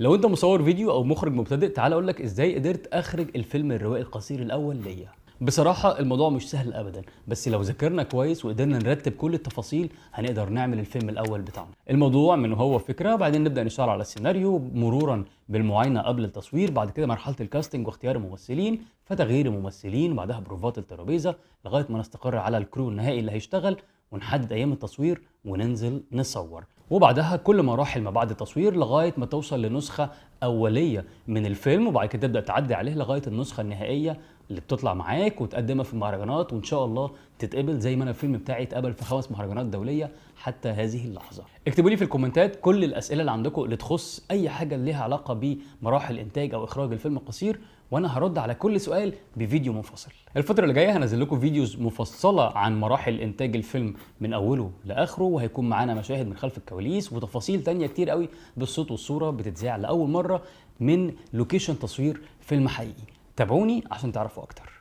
لو انت مصور فيديو او مخرج مبتدئ، تعال اقول لك ازاي قدرت اخرج الفيلم الروائي القصير الاول ليا. بصراحة الموضوع مش سهل ابدا، بس لو ذاكرنا كويس وقدرنا نرتب كل التفاصيل هنقدر نعمل الفيلم الاول بتاعنا. الموضوع من هو فكرة، بعدين نبدأ نشتغل على السيناريو مرورا بالمعاينة قبل التصوير، بعد كده مرحلة ال casting واختيار الممثلين، فتغيير الممثلين، وبعدها بروفات الترابيزة لغاية ما نستقر على ال crew النهائي اللي هيشتغل، ونحدد ايام التصوير وننزل نصور، وبعدها كل مراحل ما بعد التصوير لغاية ما توصل لنسخه اوليه من الفيلم، وبعد كده تبدا تعدي عليه لغاية النسخة النهائية اللي بتطلع معاك وتقدمها في المهرجانات، وان شاء الله تتقبل زي ما انا الفيلم بتاعي اتقبل في 5 مهرجانات دولية حتى هذه اللحظة. اكتبوا لي في الكومنتات كل الاسئلة اللي عندكم اللي تخص اي حاجة ليها علاقة بمراحل انتاج او اخراج الفيلم القصير، وانا هرد على كل سؤال بفيديو منفصل. الفترة اللي جاية هنزل لكم videos مفصلة عن مراحل انتاج الفيلم من اوله لاخره، وهيكون معانا مشاهد من خلف الكواليس وتفاصيل تانية كتير قوي بالصوت والصورة بتتذاع لاول مرة من location تصوير فيلم حقيقي. تابعوني عشان تعرفوا اكتر.